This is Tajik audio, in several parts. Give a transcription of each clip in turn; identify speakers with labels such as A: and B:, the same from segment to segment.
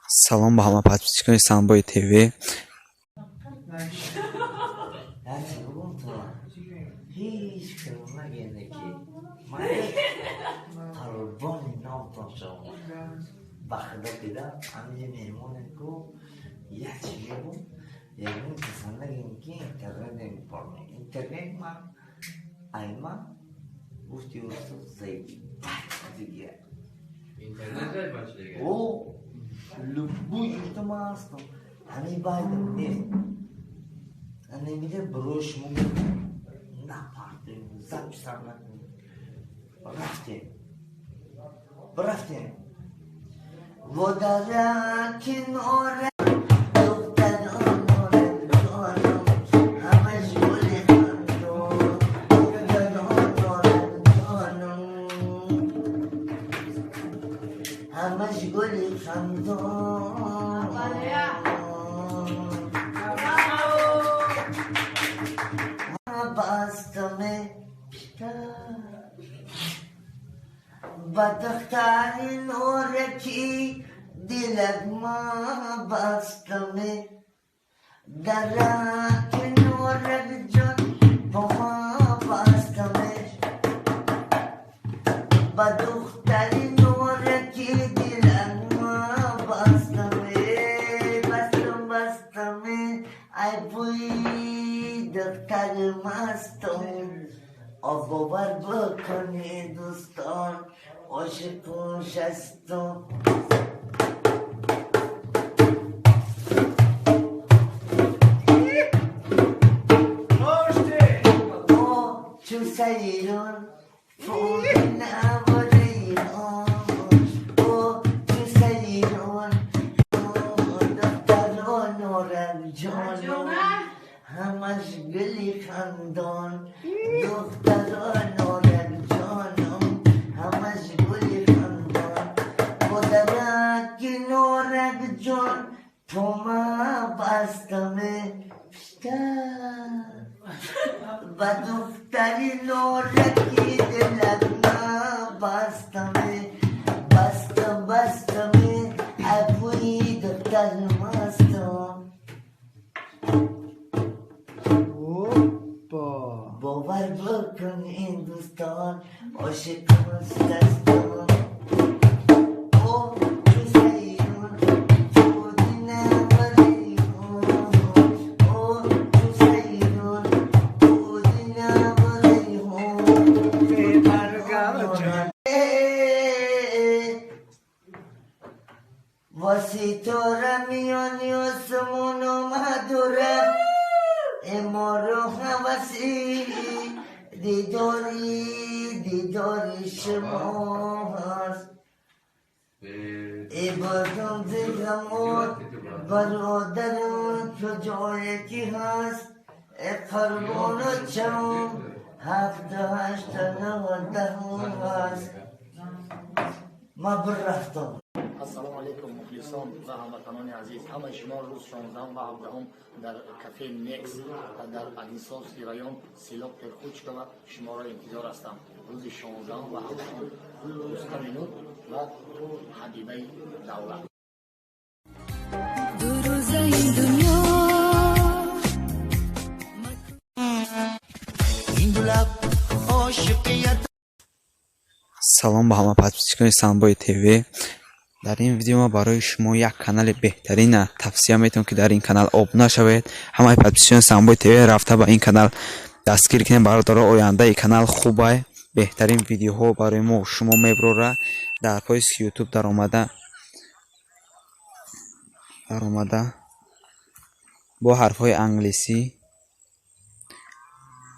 A: Салом ба ҳама подписчикони Самбои ТВ.
B: Яъне бигум, ҳеҷ кас нагӯянд, ки ман қурбони номтон шавам. Ба худо дидам, ҳамиҷа меҳмонем ку, як чи мегум, ягон каса нагӯем, ки интернет кор. Интернет ман айма гуфти устод заебать дига.
C: Интернет заебать дига.
B: О, любой ҷурта ман ҳастам, ҳамин байдам нест. Намеда барои шумо напартем, записам накунем. Рафтем, рафтем. Водара кинора, духтарон, ҷонам, ҳамаш гули хандон, духтарон, ҷонам, ҳамаш гули хандон. Бастаме ба духтари нораки дилак ма бастаме, дараки норак ҷон ба ма бастаме, ба духтари нораки дилак ма бастаме, бастам, бастаме, ай бӯи духтари мастам. Бовар бикунед, дӯстон, ошиқуш ҳастам. Чун сайрон чун сайрон, духтарон, ҷонам, ҳамаш гули хандон, духтарон, ҷонам, ҳамаш гули хандон, бодараки норак ҷон тома бастаме пишта, ба духтари нораки дилак ма бастаме, бастам, бастаме, абӯи духтар мастам.
D: Опа!
B: Бовар бикунед, дӯстон, ошиқ ҳастам. О, чу сайрон худи наварейҳо, о, чу сайрон худи наварейҳо.
D: Ҷон.
B: Ва ситора миёни осмон омаду рафт, моро ҳаваси дидори дидори шумо ҳаст. Э бозам зиғамот, бародарон, куҷое ки ҳаст, э қурбону чам, ҳафту ҳашту нӯҳ, даҳум ҳаст. Ман бирафтам.
E: Ассалому алайкум, мухлисон ва ҳамватанони азиз! Ҳамаи шумо рӯз 16 ва 17 дар кафе Некс дар Одинцовский район, село Перхучково, шуморо интизор ҳастам. Рӯзи 16 ва 17, Рустами Нур ва Ҳабибаи Давлат.
F: Ду рӯзаи дунё.
G: Ин дулаб ошиқият.
A: Салом ба ҳама подписчикони Самбои ТВ. Дар ин видео ман барои шумо як канали беҳтарина тавсия метавам, ки дар ин канал обуна шавед. Ҳамаи подписчикони Самбои ТВ рафта ба ин канал дастгир кунед, бародаро. Ояндаи канал хубай, беҳтарин видеоҳо барои мо шумо мебарора. Дар поиски Ютуб даромада, бо ҳарфҳои англисӣ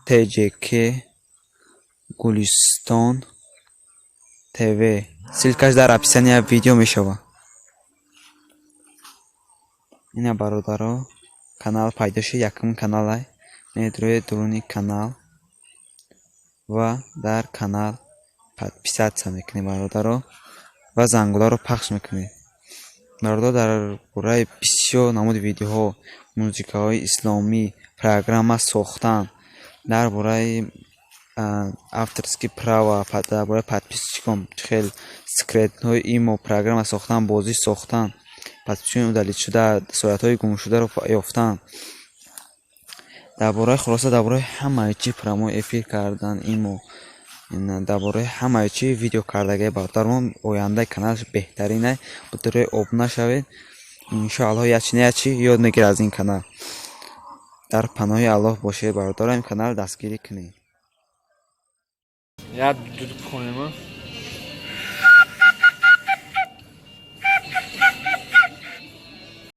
A: ТҶК Гулистон ТВ, ссылкаш дар описания видео мешавад. Ина, бародаро, канал пайдо шуд, якум каналай. Медроед дуруни канал ва дар канал подписаться мекунед, бародаро, ва зангуларо пахш мекунед. Бародаро, дар бораи бисёр намуди видеоҳо, музикаҳои исломӣ, программа сохтан, дар бораи авторский права, дар бораи подписчикон, чӣ хел секретҳои имо, программа сохтан, бозӣ сохтан. Подписчикони удалить шуда, соатҳои гумшударо ёфтан, дар бораи, хулоса, дар бораи ҳамаи чӣ прямой эфир кардан, имо дар бораи ҳамаи чӣ видео кардагиа бародармон. Ояндаи каналаш беҳтаринай, бутуре обуна шавед. Иншоаллоҳ, як чи на як чӣ ёд мегирад аз ин канал. Дар паноҳи Аллоҳ бошед, бародарам, ин канал дастгирӣ кунед.
D: Як дуд бихонем.